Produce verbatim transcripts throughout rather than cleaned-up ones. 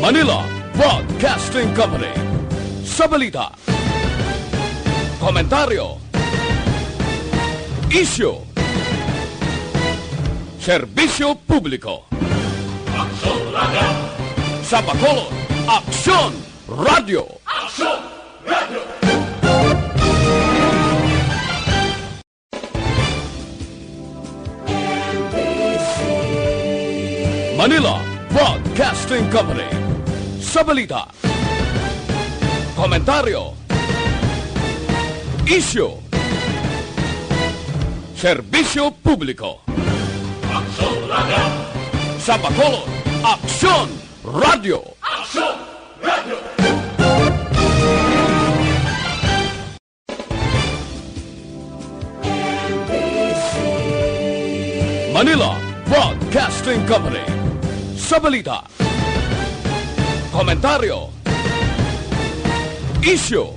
Manila Broadcasting Company. Sa balita, komentaryo, isyu, serbisyo publiko. Aksyon Radio! Sa Bacolod, Aksyon Radio! Aksyon Radio! Manila Broadcasting Company. Sa balita, komentaryo, isyu, serbisyo publiko. Aksyon Radio! Sa Bacolod, Aksyon Radio! Aksyon Radio! Manila Broadcasting Company. Sa balita, komentaryo, isyu,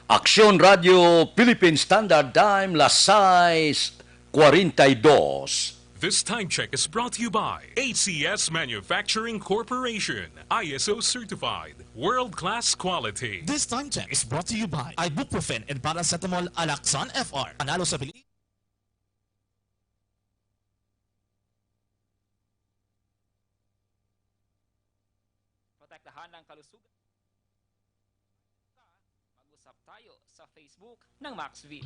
Aksyon Radio Philippine Standard Time, las sais cuarenta y dos. This time check is brought to you by A C S Manufacturing Corporation, I S O certified, world-class quality. This time check is brought to you by ibuprofen and paracetamol, Alaxan F R. Panalo sa pili- Protektahan ang kalusugan. Mag-usap tayo sa Facebook ng Maxvi.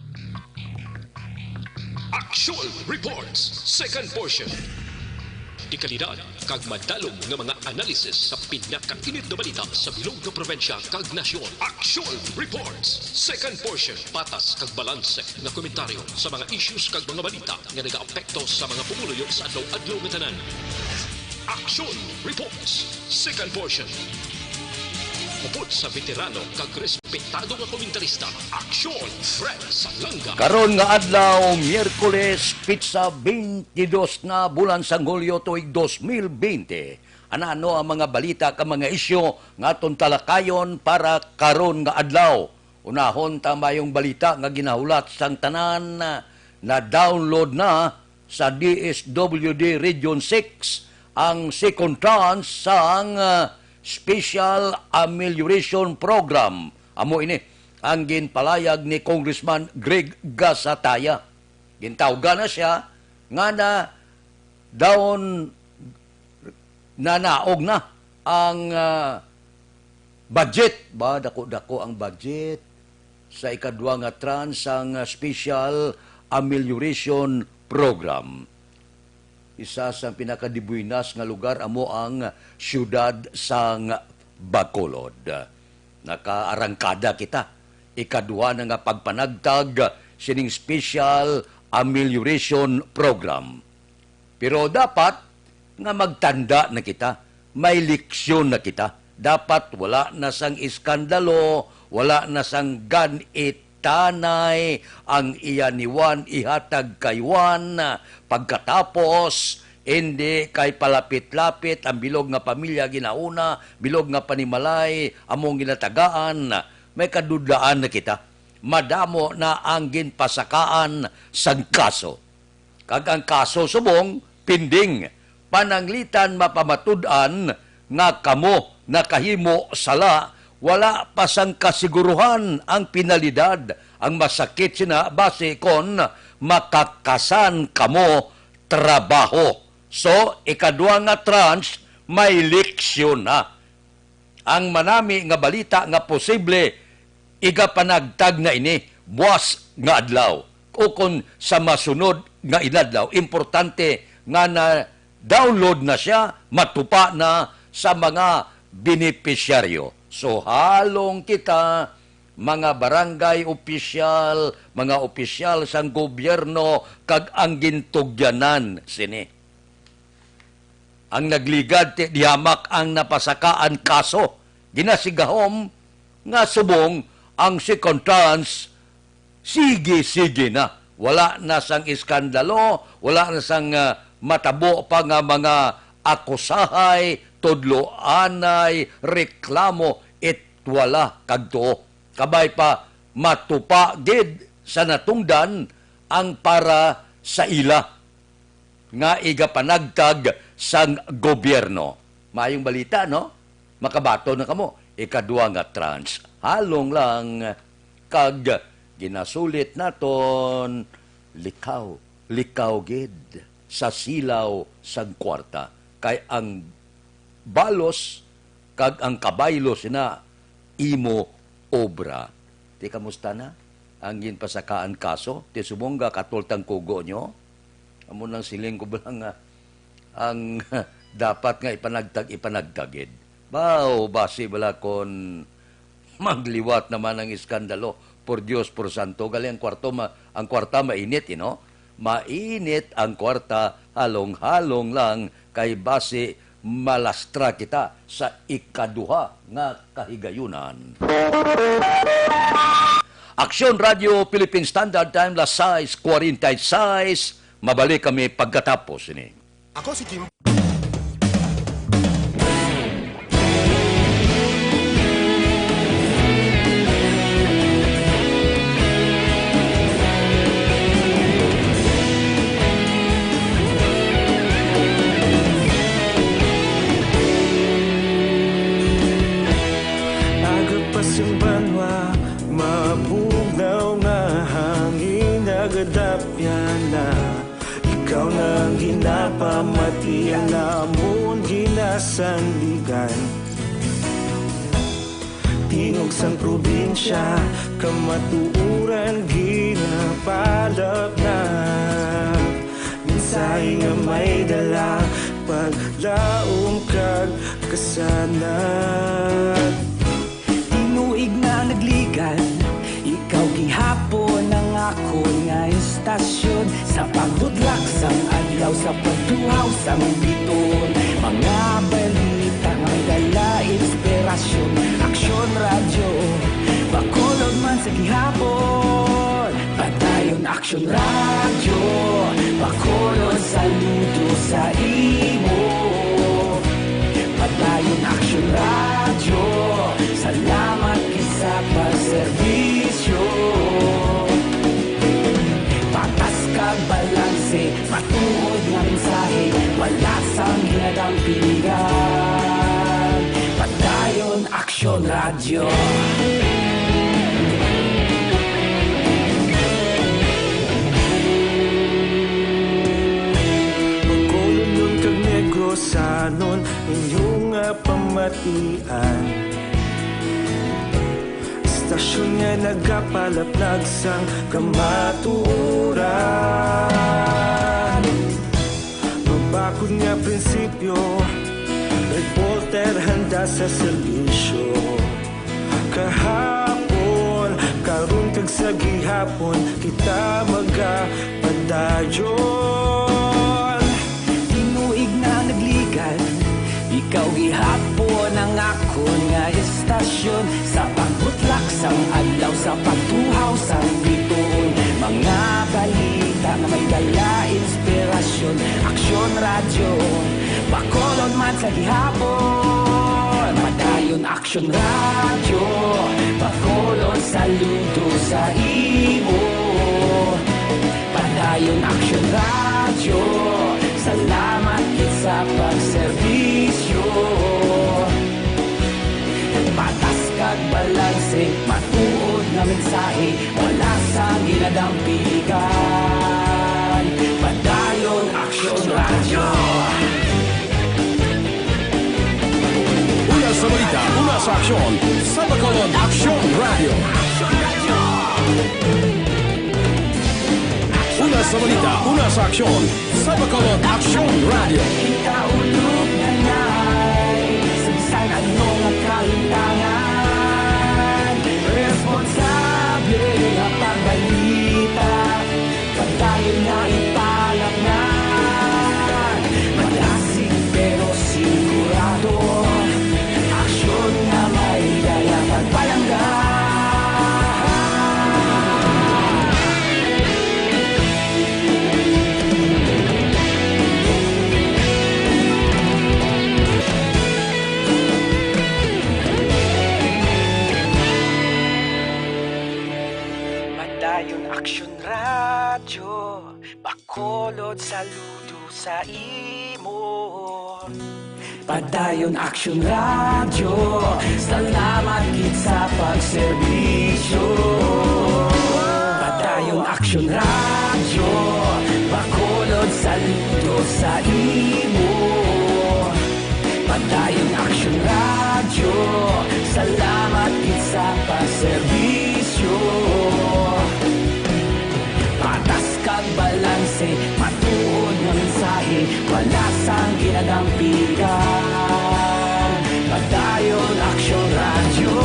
Action Reports, second portion. Dekalidad kag madalom nga mga analysis sa pinakainit nga balita sa bilog nga probinsya kag nasyon. Action Reports, second portion. Patas kag balanse nga komentaryo sa mga issues kag mga balita nga nagaapekto sa mga pumuluyo sa adlaw-adlaw nga tanan. Action Reports, second portion. Upod sa veterano kag respetado nga komentarista, Aksyon Fred Salanga. Karon nga adlaw, Miyerkules, pitsa twenty-dos na, bulan sang Hulyo, tuig dos mil bente. Ano-ano ang mga balita kag mga isyu nga aton talakayon para karon nga adlaw? Unahon ta mayong balita nga ginahulat sang tanan, na-download na sa D S W D Region six ang second tranche sang, ah, Special Amelioration Program. Amo ini ang ginpalayag ni Congressman Greg Gasataya. Gintawgan na siya nga na daw nanaog na ang, ah, budget. Ba, dako-dako ang budget sa ikadwa nga tranche sang, ah, Special Amelioration Program. Isa sa pinakadibuinas nga lugar amo ang siyudad sang Bacolod. Nakaarangkada kita, ikadwa na nga pagpanagtag sining Special Amelioration Program. Pero dapat nga magtanda na kita, may leksyon na kita. Dapat wala na sang iskandalo, wala na sang gan-itanay ang iya ni Juan ihatag kay Juan. Pagkatapos, indi kay palapit-lapit ang bilog nga pamilya ginauna, bilog nga panimalay among ginatagaan. May kadudlaan na kita. Madamo na ang ginpasakaan sang kaso. Kag ang kaso subong pending. Pananglitan mapamatud-an nga kamo nakahimo sala, wala pa sang kasiguruhan ang penalidad. Ang masakit sina basi kon makakasan kamo trabaho. So, ikadwa nga tranche, may leksyon na. Ang manami nga balita nga posible igapanagtag na ini buas nga adlaw o kon sa masunod nga inadlaw. Importante nga na-download na siya, matupa na sa mga benepisyaryo. So, halong kita, mga barangay opisyal, mga opisyal sang gobyerno, kag ang gintugyanan sini. Ang nagligad ti dihamak ang napasakaan kaso. Ginasigahom nga subong ang second tranche, sige-sige na. Wala na sang iskandalo, wala na sang, ah, matabo pa nga mga akusahay, tudloanay, reklamo, it wala kag tuo. Kabay pa, matupa gid sa natungdan ang para sa ila nga igapanagtag sang gobyerno. Maayong balita, no? Makabaton na kamo. Ikadua nga tranche, halong lang, kag ginasulit naton, likaw, likaw gid sa silaw sang kwarta, kay ang balos kag ang kabaylo sina imo obra. Ti kamusta na ang ginpasakaan kaso? Ti subong ga katol tang kugo nyo? Amo nang siling ko ba lang nga ang dapat nga ipanagtag, ipanagtag gid. Baw, basi bala kon magliwat naman ang iskandalo. Por Dios, por santo, gali ang kwarto ma-, ang kwarta mainit, you know? Mainit ang kwarta, halong-halong lang kay basi malastra kita sa ikaduha nga kahigayunan. Aksyon Radio Philippine Standard Time, las sais cuarenta y seis. Mabalik kami pagkatapos ini. Ako si Kim. Aga pa sing banwa, mabugnaw nga hangin, nagadapyan na. Ikaw na ang ginapamati, ang amon ginasandigan. Tingog sang probinsya, kamatuoran ginapalapnap. Mensahe nga may dala, paglaom kag kasanag. Tinuig na nagligad, ikaw gihapon ang akon nga istasyon. Sa pagbudlak sang adlaw, sa pagtuhaw sang bituon, mga balita nga may dala inspirasyon. Aksyon Radyo, Bacolod man sa gihapon. Padayon Aksyon Radyo, Bacolod, saludo sa imo. Padayon Aksyon Radyo, salamat gid sa pagserbisyo. Patas kag balanse, matuod nga mensahe, wala sang ginadampigan. Padayon Aksyon Radyo. Bacolod kag Negrosanon, inyo nga pamatian. Istasyon nga nagapalaplag sang kamatuoran. Mabakod nga prinsipyo, reporter handa sa serbisyo. Kahapon, karon kag sa gihapon, kita magapadayon. Tinuig na nagligad, ikaw gihapon ang akon nga istasyon. Sa pagbutlak sang adlaw, sa pagtuhaw sang bituon, mga balita nga may dala inspirasyon. Aksyon Radyo, Bacolod man sa gihapon. Padayon Aksyon Radyo, Bacolod, saludo sa imo. Padayon Aksyon Radyo, salamat gid sa pagserbisyo. Patas kag balanse, matuod nga mensahe, wala sang ginadampigan. Padayon Aksyon Radyo. Una sa balita, una sa aksyon, sa Bacolod Aksyon Radyo. Una sa balita, una sa aksyon, sa Bacolod Aksyon Radyo. Kita ulog na nay, sa bisan ano nga kahintangan, responsable nga pagbalita, padayon nga ipalapnan. Madasig pero sigurado, aksyon nga may dala pagpalangga. Padayon Aksyon Radyo, Bacolod, saludo sa imo. Padayon Action Radio, salamat gid sa pagserbisyo. Padayon Action Radio, Bacolod, saludo sa imo. Padayon Action Radio, salamat gid sa pagserbisyo. Patas kag balanse, matuod nga mensahe, wala sang ginadampigan. Padayon Action Radio.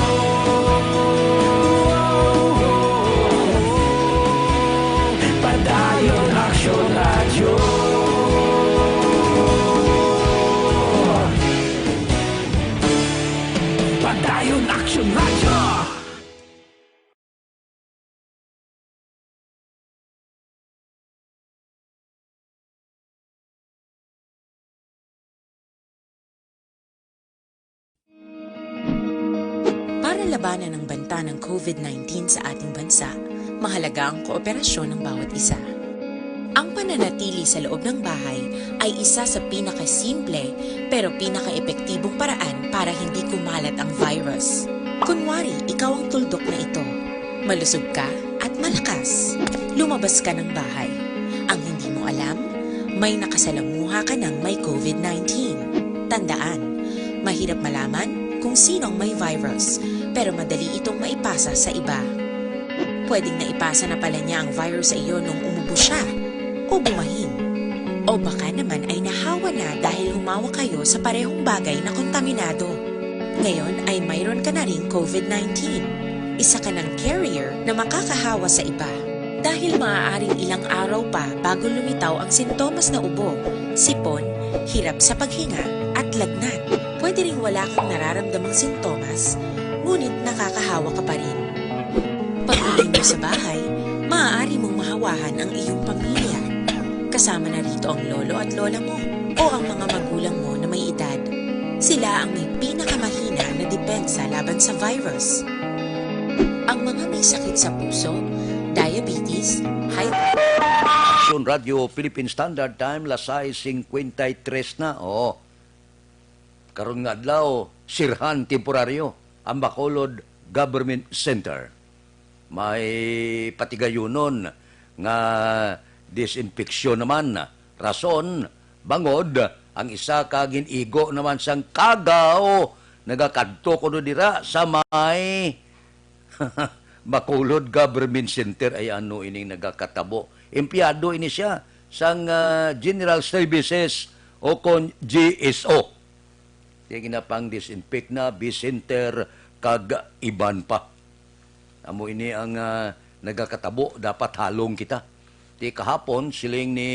Padayon Action Radio. Padayon Action Radio. Para labanan ang banta ng COVID nineteen sa ating bansa, mahalaga ang kooperasyon ng bawat isa. Ang pananatili sa loob ng bahay ay isa sa pinakasimple pero pinakaepektibong paraan para hindi kumalat ang virus. Kunwari, ikaw ang tuldok na ito. Malusog ka at malakas. Lumabas ka ng bahay. Ang hindi mo alam, may nakasalamuha ka ng may COVID nineteen. Tandaan, mahirap malaman kung sino ang may virus, pero madali itong maipasa sa iba. Pwedeng naipasa na pala niya ang virus sa iyo nung umubo siya o bumahin. O baka naman ay nahawa na dahil humawak kayo sa parehong bagay na kontaminado. Ngayon ay mayroon ka na ring COVID nineteen. Isa ka ng carrier na makakahawa sa iba. Dahil maaaring ilang araw pa bago lumitaw ang sintomas na ubo, sipon, hirap sa paghinga, at lagnat. Pwede ring wala kang nararamdamang sintomas, ngunit nakakahawa ka pa rin. Pag-uwi mo sa bahay, maaari mong mahawahan ang iyong pamilya. Kasama na rito ang lolo at lola mo o ang mga magulang mo na may edad. Sila ang may pinakamahina na depensa laban sa virus. Ang mga may sakit sa puso, diabetes, high Action Radio Philippine Standard Time, las sais cincuenta y tres na. Oh. Karon nga adlaw, sirhan temporaryo ang Bacolod Government Center. May patigayunon nga disinfeksyon naman. Rason, bangod ang isa ka gin-igo naman sang kagaw nagakadto kuno dira sa may Bacolod Government Center. Ay, ano ining nagakatabo? Empleyado ini siya sang, ah, General Services o kon G S O. Di ginapang-disinfect na, Vicenter, kag iban pa. Amo ini ang, ah, nagakatabo, dapat halong kita. Di kahapon, siling ni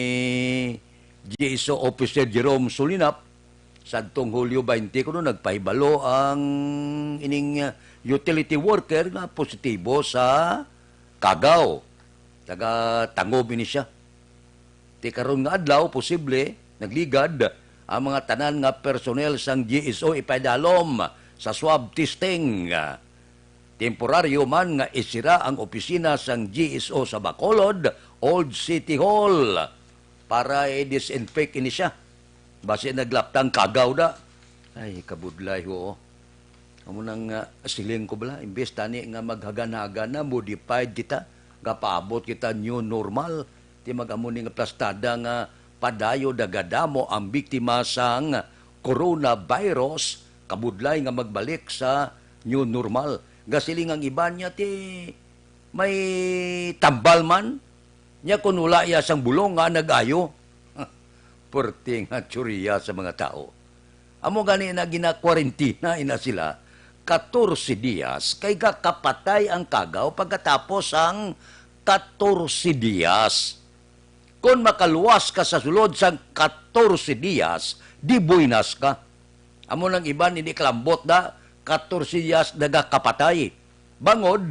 G S O Officer Jerome Sulinap, sadtong Hulyo twenty kuno nagpahibalo ang ining, ah, utility worker nga positibo sa kagaw. Taga Tangub ini siya. Ti karon nga adlaw, posible nagligad ang mga tanan nga personnel sang G S O ipaidalom sa swab testing. Temporaryo man nga isira ang opisina sang G S O sa Bacolod, Old City Hall, para i-disinfect ini siya. Basi naglaptang kagaw da. Ay, kabudlay, oo. Amo nang, ah, siling ko bala, imbes tani nga maghagan-hagan na, modified kita, gapaabot kita new normal, ti mag-amo ni nga plastada nga padayon nagadamo ang biktima sang coronavirus, kabudlay nga magbalik sa new normal. Gasiling ang iban niya, ti may tambal man, nya kon wala iya sang bulong nga nag-ayo. Perti nga teorya sa mga tawo. Amo gani na ginakwarentina ina sila katorse dias kay gakapatay ang kagaw pagkatapos sang katorse dias. Kon makaluwas ka sa sulod sang katorse dias, di buenas ka. Amo nang iban, hindi kalambot na, katorse dias nagakapatay. Bangod,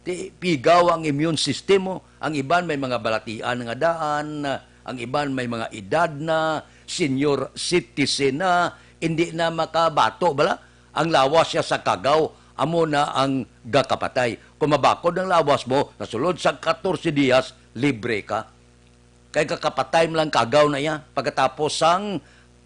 ti, pigaw ang immune system mo. Ang iban may mga balatian nga daan, ang iban may mga edad na, senior citizen na, hindi na makabato bala. Ang lawas siya sa kagaw, amo na ang gakapatay. Kung mabakod ang lawas mo, sa sulod sa katorse dias, libre ka. Kay kakapatay mo lang kagaw na iya, pagkatapos sang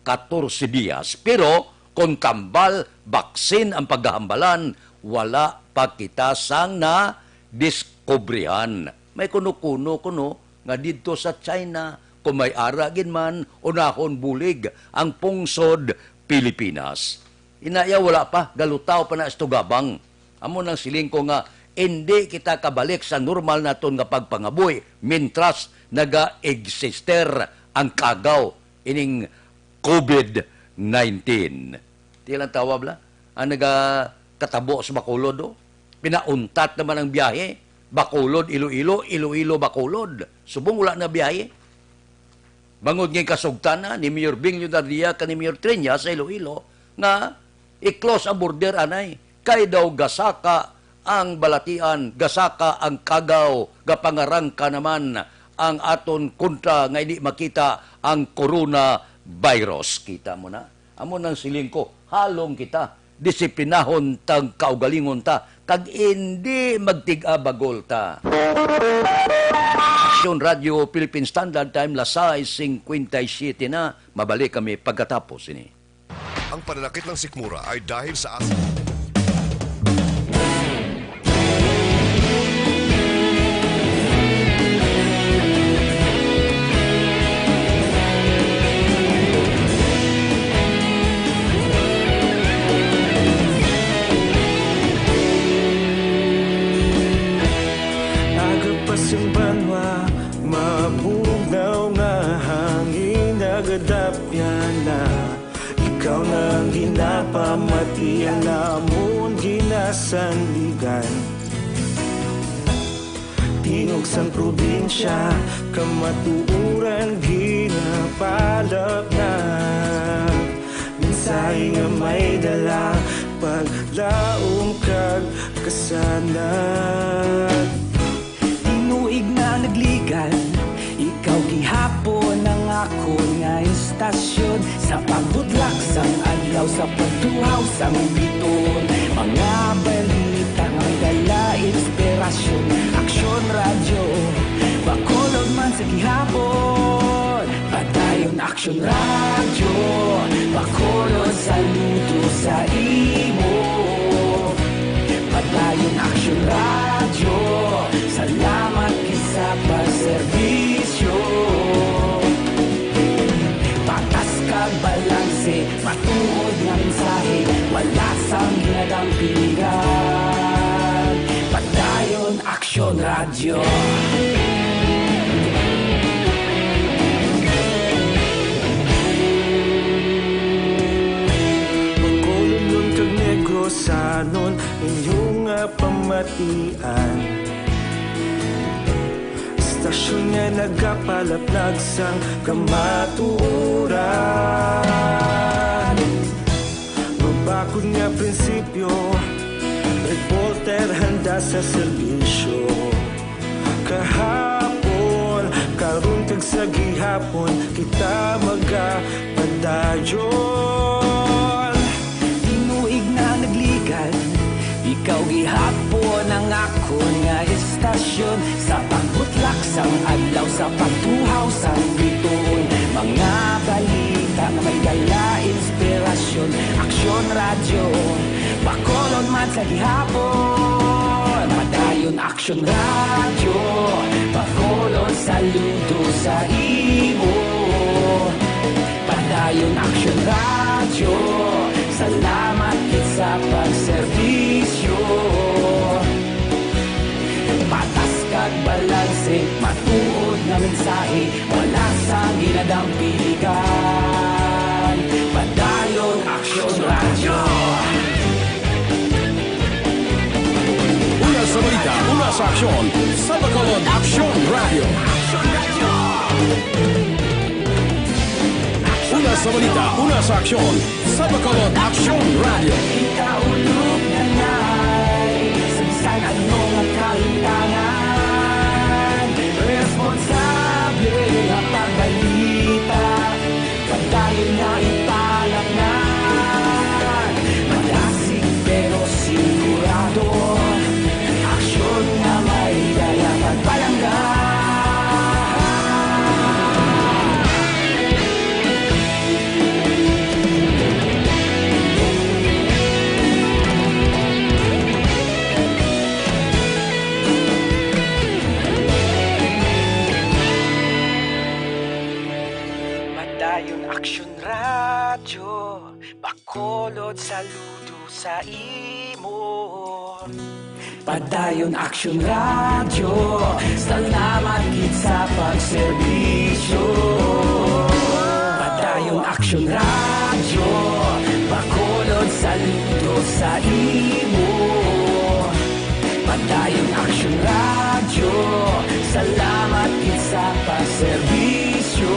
katorse dias. Pero kon tambal, baksin ang pagkahambalan, wala pa kita sang nadiskubrihan. May kuno-kuno kuno nga didto sa China, kung may ara gid man, unahon bulig ang pungsod Pilipinas. Inaya wala pa, galutaw pa na sa tugabang. Amo nang siling ko nga, indi kita kabalik sa normal naton nga pagpangabuhi mintras naga-eksister ang kagaw ining covid nineteen. Ti lang tawa bala, ang nagakatabo sa Bacolod, oh. Pinauntat naman ang biyahe. Bacolod, Iloilo, Iloilo, Bacolod. Subong wala na biyahe. Bangod nga kasugtan na ni Mayor Bing Leonardia kag ni Mayor Triña sa Iloilo nga i-close ang border anay. Kay daw gasaka ang balatian, gasaka ang kagaw, gapangarangka naman ang aton kontra nga hindi makita ang coronavirus. Kita mo na? Amo nang siling ko, halong kita, disiplinahon tang kaugalingon ta, kag indi magtig-a bagol ta. Aksyon Radio Philippine Standard Time, las sais cincuenta y siete na. Mabalik kami pagkatapos ini. Ang pananakit ng sikmura ay dahil sa asin. Agapas ang banwa, mabugnaw nga hangin, nagadapyan na. Ikaw na ang ginapamati, ang amon ginasandigan. Tingog sang probinsya, kamatuoran ginapalapnag. Mensahe nga may dala, paglaom kag kasanag. Tinuig na nagligan, ikaw gihapon ang akon nga istasyon. Sa pagbutlak sang adlaw, sa pagtuhaw sang bituon, mga balita nga may dala inspirasyon. Aksyon Radyo, Bacolod man sa gihapon. Padayon Aksyon Radyo, Bacolod, saludo sa imo. Padayon Aksyon Radyo, salamat gid sa pagserbisyo. Patas kag balanse, matuod nga mensahe, wala sang ginadampigan. Padayon Aksyon Radyo. Bacolodnon kag Negrosanon, inyo nga pamatian. Istasyon nga nagapalaplag sang kamatuoran. Mabakod nga prinsipyo, reporter handa sa serbisyo. Kahapon, karon kag sa gihapon, kita magapadayon. Tinuig na nagligan, ikaw gihapon ang akon nga istasyon. Sa pagbutlak sang adlaw, sa pagtuhaw sang bituon, mga balita nga may dala inspirasyon. Aksyon Radyo, Bacolod man sa gihapon. Padayon Aksyon Radyo, Bacolod, saludo sa imo. Padayon Aksyon Radyo, salamat gid sa pagserbisyo. Patas kag balanse, matuod nga mensahe, wala sang ginadampigan. Padayon Aksyon Radyo. Una sa balita, una sa aksyon, sa Bacolod Aksyon Radyo. Una sa balita, una sa aksyon, sa Bacolod Aksyon Radyo. Kita ulog na nai, sa bisan ano nga kalintangan, responsable nga pagbalita. Padayon nga ipalapngan, madasig pero sigurado, aksyon nga may dala pagpalangga. Radyo, Bacolod, saludo sa imo. Padayon Aksyon Radyo, salamat gid sa pagserbisyo. Padayon Aksyon Radyo, Bacolod, saludo sa imo. Padayon Aksyon Radyo, salamat gid sa pagserbisyo.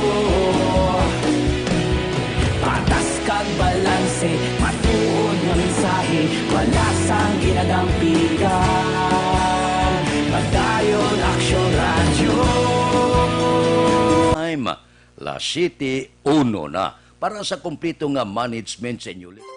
Patas kag balanse, matuod nga mensahe, wala sang ginadampigan. Padayon Aksyon Radyo. Time, las siyete uno na. Para sa kompleto nga management sa inyo li-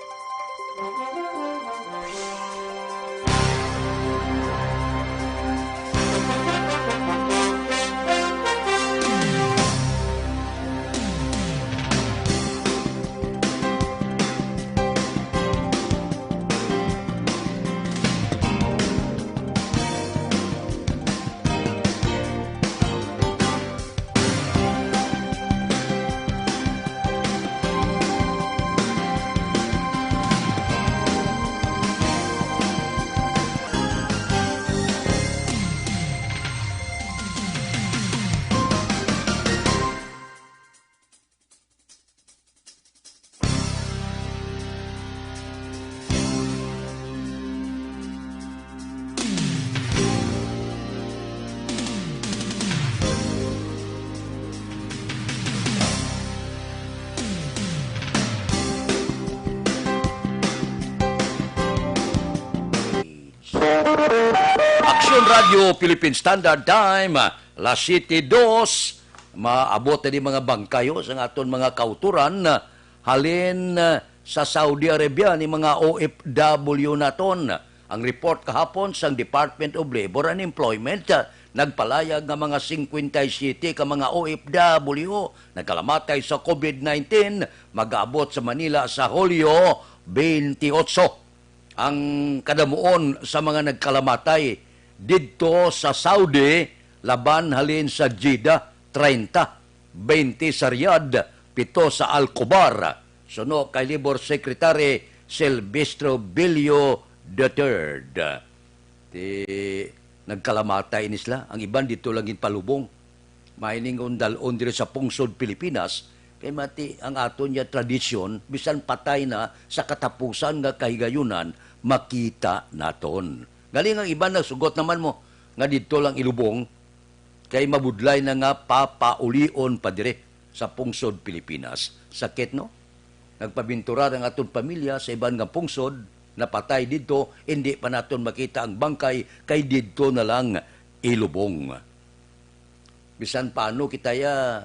Aksyon Radyo Philippine Standard Time, las siyete dos, maabot na di mga bangkayo sa aton mga kauturan, halin, ah, sa Saudi Arabia ni mga O F W naton. Ang report kahapon sang Department of Labor and Employment, ah, nagpalayag nga mga singkwenta y siyete ka mga O F W nagkalamatay sa COVID nineteen, mag-aabot sa Manila sa Hulyo twenty-eight. Ang kadamuon sa mga nagkalamatay didto sa Saudi laban halin sa Jeddah, treinta, twenty sa Riyadh, pito sa Al Khobar, suno kay Labor Secretary Silvestro Bilio the third. Ti nagkalamatay ini sila, ang iban didto lang ginpalubong. May ningon dal-on diri sa pungsod Pilipinas, kay mati ang aton nga tradisyon, bisan patay na sa katapusan nga kahigayunan, makita naton. Galing ang iban nagsugot naman mo nga didto lang ilubong, kay mabudlay na nga papaulion pa dire sa pungsod Pilipinas. Sakit, no? Nagpabinturar ang aton pamilya sa iban nga pungsod, napatay didto, hindi pa naton makita ang bangkay, kay didto na lang ilubong. Bisan paano kita ya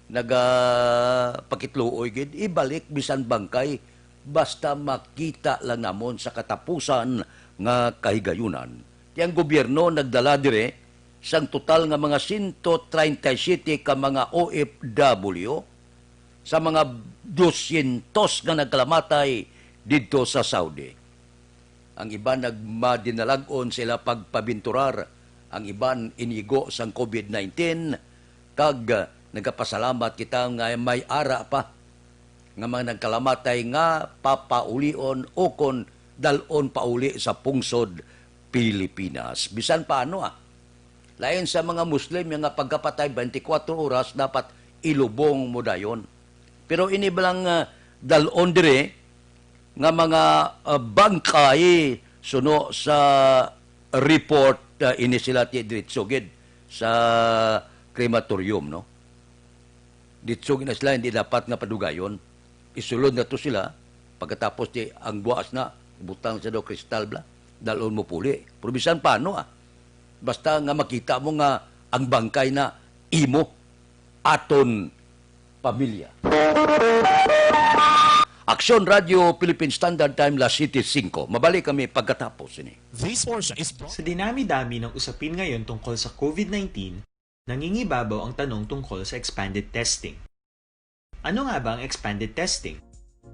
nagapakitluoy gid, ibalik bisan bangkay, basta makita lang namon sa katapusan nga kahigayunan. Ti ang gobyerno nagdala dire sang total nga mga sento treinta y siyete ka mga O F W sa mga dosyentos nga nagkalamatay didto sa Saudi. Ang iban nagmadinalag-on sila pagpabinturar, ang iban inigo sang COVID nineteen, kag nagapasalamat kita nga may ara pa nga mga nagkalamatay nga papaulion ukon dal-on pauli sa pungsod Pilipinas. Bisan paano, ah, lain sa mga Muslim nga pagkapatay twenty-four oras dapat ilubong mo dayon. Pero ini ba lang, ah, dal-on dire nga mga, ah, bangkay suno sa report, ah, ini sila ti diretso gid sa crematorium, no? Ditsog na sila, hindi dapat nga padugayon. Isulod na to sila, pagkatapos di ang buwas na, butang sa daw kristal bla, dalon mo puli. Pero bisan paano, ah. Basta nga makita mo nga ang bangkay na imo, aton pamilya. Aksyon Radio Philippine Standard Time, las siyete singko. Mabalik kami pagkatapos ini. This portion is brought Sa dinami-dami ng usapin ngayon tungkol sa COVID nineteen, nangingibabaw ang tanong tungkol sa expanded testing. Ano nga ba ang expanded testing?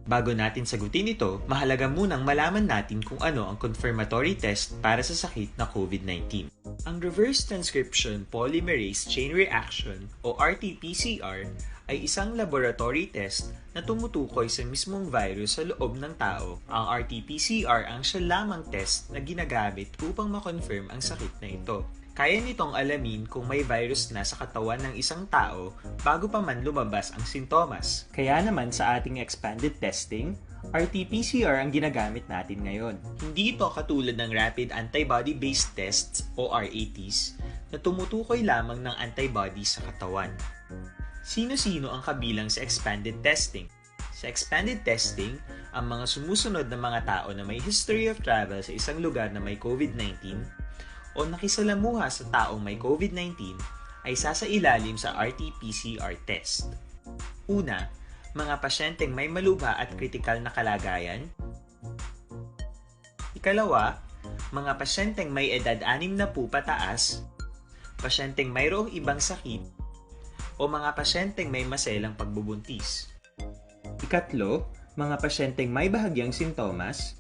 Bago natin sagutin ito, mahalaga munang malaman natin kung ano ang confirmatory test para sa sakit na COVID nineteen. Ang reverse transcription polymerase chain reaction o R T P C R ay isang laboratory test na tumutukoy sa mismong virus sa loob ng tao. Ang R T P C R ang siya lamang test na ginagamit upang ma-confirm ang sakit na ito. Kaya nitong alamin kung may virus na sa katawan ng isang tao bago pa man lumabas ang sintomas. Kaya naman sa ating expanded testing, R T P C R ang ginagamit natin ngayon. Hindi ito katulad ng rapid antibody-based tests o R A Ts na tumutukoy lamang ng antibody sa katawan. Sino-sino ang kabilang sa expanded testing? Sa expanded testing, ang mga sumusunod na mga tao na may history of travel sa isang lugar na may COVID nineteen o nakisalamuha sa taong may COVID nineteen ay sasailalim sa R T P C R test. Una, mga pasyenteng may malubha at kritikal na kalagayan. Ikalawa, mga pasyenteng may edad anim na po pataas, pasyenteng mayroong ibang sakit, o mga pasyenteng may maselang pagbubuntis. Ikatlo, mga pasyenteng may bahagyang sintomas.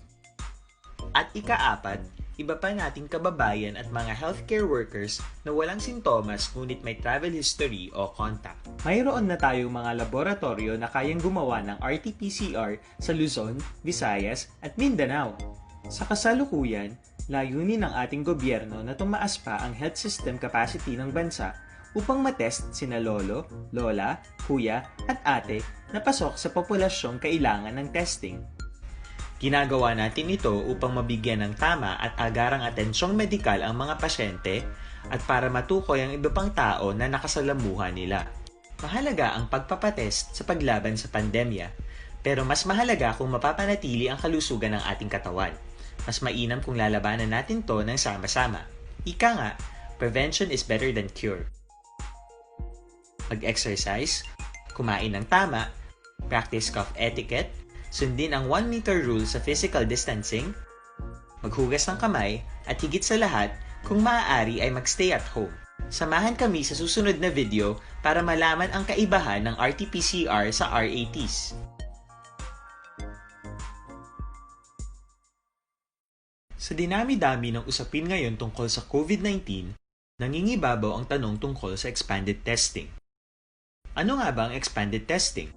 At ikaapat, iba pa nating kababayan at mga healthcare workers na walang sintomas ngunit may travel history o contact. Mayroon na tayong mga laboratoryo na kayang gumawa ng R T P C R sa Luzon, Visayas, at Mindanao. Sa kasalukuyan, layunin ng ating gobyerno na tumaas pa ang health system capacity ng bansa upang matest sina lolo, lola, kuya, at ate na pasok sa populasyong kailangan ng testing. Ginagawa natin ito upang mabigyan ng tama at agarang atensyong medikal ang mga pasyente at para matukoy ang iba pang tao na nakasalamuha nila. Mahalaga ang pagpapatest sa paglaban sa pandemya, pero mas mahalaga kung mapapanatili ang kalusugan ng ating katawan. Mas mainam kung lalabanan natin to ng sama-sama. Ika nga, prevention is better than cure. Mag-exercise, kumain ng tama, practice cough etiquette, sundin ang one meter rule sa physical distancing, maghugas ng kamay, at higit sa lahat, kung maaari ay mag-stay at home. Samahan kami sa susunod na video para malaman ang kaibahan ng R T P C R sa R A Ts. Sa dinami-dami ng usapin ngayon tungkol sa COVID nineteen, nangingibabaw ang tanong tungkol sa expanded testing. Ano nga ba ang expanded testing?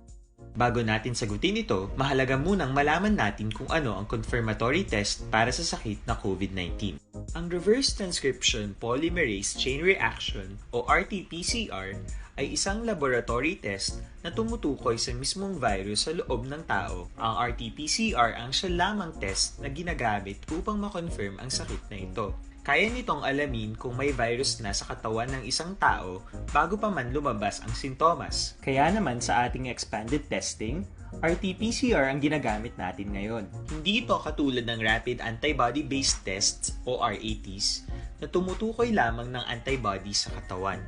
Bago natin sagutin ito, mahalaga munang malaman natin kung ano ang confirmatory test para sa sakit na COVID nineteen. Ang reverse transcription polymerase chain reaction o R T P C R ay isang laboratory test na tumutukoy sa mismong virus sa loob ng tao. Ang R T P C R ang siya lamang test na ginagamit upang ma-confirm ang sakit na ito. Kaya nitong alamin kung may virus na sa katawan ng isang tao bago pa man lumabas ang sintomas. Kaya naman sa ating expanded testing, R T P C R ang ginagamit natin ngayon. Hindi ito katulad ng rapid antibody-based tests o R A Ts na tumutukoy lamang ng antibody sa katawan.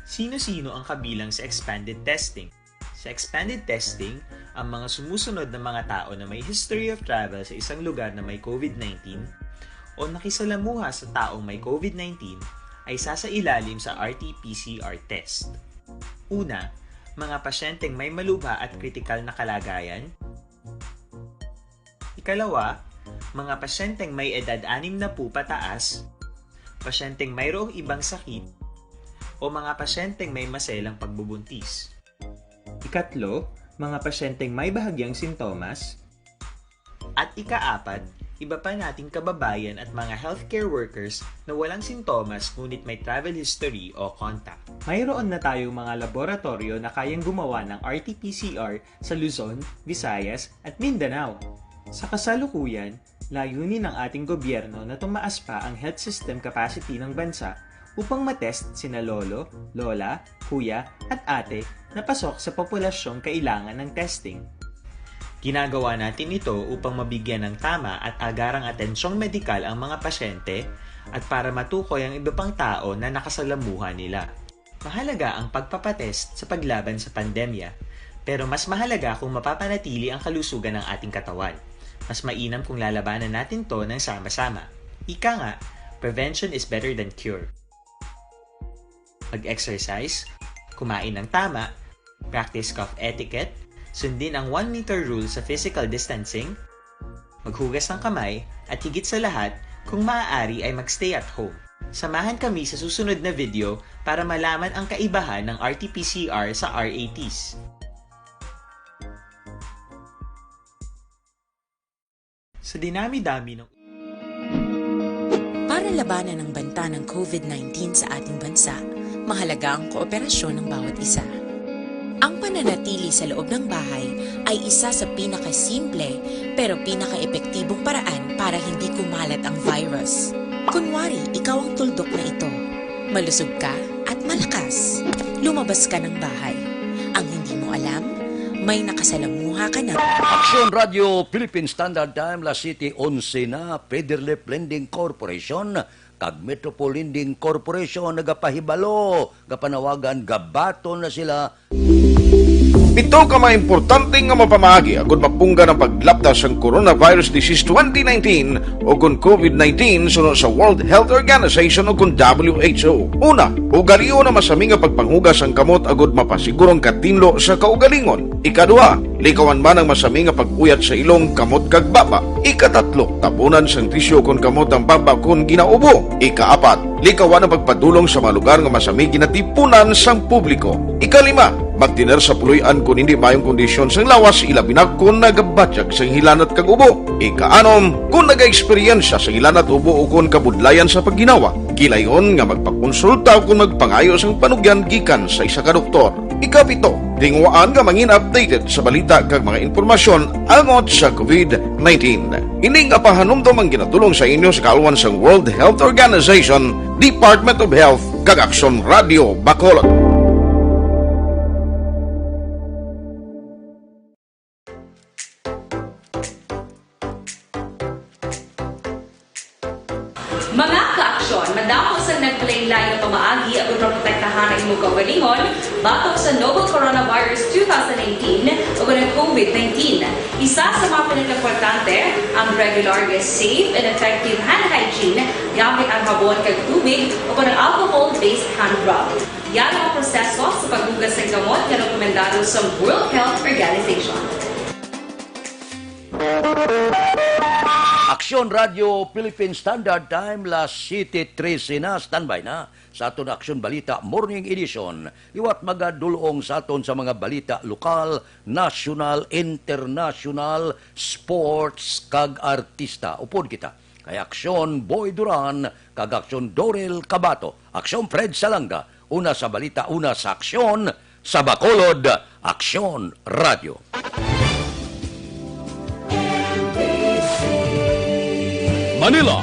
Sino-sino ang kabilang sa expanded testing? Sa expanded testing, ang mga sumusunod na mga tao na may history of travel sa isang lugar na may COVID nineteen o nakisalamuha sa taong may COVID nineteen ay sasailalim sa R T P C R test. Una, mga pasyenteng may malubha at kritikal na kalagayan. Ikalawa, mga pasyenteng may edad anim na po pataas, pasyenteng mayroong ibang sakit, o mga pasyenteng may maselang pagbubuntis. Ikatlo, mga pasyenteng may bahagyang sintomas. At ikaapat, iba pa nating kababayan at mga healthcare workers na walang sintomas ngunit may travel history o contact. Mayroon na tayong mga laboratoryo na kayang gumawa ng R T P C R sa Luzon, Visayas, at Mindanao. Sa kasalukuyan, layunin ng ating gobyerno na tumaas pa ang health system capacity ng bansa upang matest sina lolo, lola, kuya, at ate na pasok sa populasyong kailangan ng testing. Ginagawa natin ito upang mabigyan ng tama at agarang atensyong medikal ang mga pasyente at para matukoy ang iba pang tao na nakasalamuha nila. Mahalaga ang pagpapatest sa paglaban sa pandemya, pero mas mahalaga kung mapapanatili ang kalusugan ng ating katawan. Mas mainam kung lalabanan natin to ng sama-sama. Ika nga, prevention is better than cure. Mag-exercise, kumain ng tama, practice cough etiquette, sundin ang one meter rule sa physical distancing, maghugas ng kamay, at higit sa lahat, kung maaari ay mag-stay at home. Samahan kami sa susunod na video para malaman ang kaibahan ng R T P C R sa R A Ts. Sa dinami-dami ng Para labanan ang banta ng COVID nineteen sa ating bansa, mahalaga ang kooperasyon ng bawat isa. Ang pananatili sa loob ng bahay ay isa sa pinakasimple pero pinakaepektibong paraan para hindi kumalat ang virus. Kunwari, ikaw ang tuldok na ito. Malusog ka at malakas. Lumabas ka ng bahay. Ang hindi mo alam, may nakasalamuha ka na. Aksyon Radio Philippine Standard Time, las siete onse na, Federlip Lending Corporation kag Metropol Lending Corporation nagapahibalo, gapanawagan, gabaton na sila. Pito ka mga importante nga mapamaagi agud mapunggan ang paglapda sang coronavirus disease twenty nineteen o kon COVID nineteen suno sa World Health Organization o kon W H O. Una, ugalion ang masami nga pagpanghugas sang kamot agud mapasiguro ang katinlo sa kaugalingon. Ikaduha, likawan man ang masami nga pag-uyat sa ilong, kamot kag baba. Ikatatlo, tabunan sang tisyu kon kamot ang baba kon ginaubo. Ikaapat, likawan ang pagpadulong sa mga lugar nga masami ginatipunan sang publiko. Ikalima, magtener sa puloy-an kon hindi maayong kondisyon sang lawas, ilabi na kon nagabatyag sang hilanat kag ubo. Ikaanom, kon nagaeksperyensya sang hilanat, ubo o kon kabudlayan sa pagginawa, gilayon nga magpakonsulta o kon magpangayo sang panugyan gikan sa isa ka doktor. Ikapito, tinguhaan nga mangin updated sa balita kag mga impormasyon angot sa COVID nineteen. Ini nga pahanumdom ang ginatulong sa inyo sa kaalwan sang World Health Organization, Department of Health, kag Aksyon Radio Bacolod. Mga kaaksyon, madamo sang naglain-lain nga pamaagi aron maprotektahan ang imong kaugalingon batok sa novel coronavirus two thousand nineteen o kon ang COVID nineteen. Isa sa mga pinakaimportante ang regular nga safe and effective hand hygiene gamit ang habon kag tubig o kon ang alcohol-based hand rub. Yara ang proseso sa paghugas sang kamot nga rekomendado sa World Health Organization. Aksyon Radio Philippine Standard Time, las siete trese na. Standby na sa aton Aksyon Balita Morning Edition. Liwat magadulong sa aton sa mga balita lokal, nasyonal, internasyonal, sports, kag artista. Upod kita kay Aksyon Boy Duran kag Aksyon Dorel Cabato. Aksyon Fred Salanga, una sa balita, una sa aksyon, sa Bacolod, Aksyon Radio. Manila,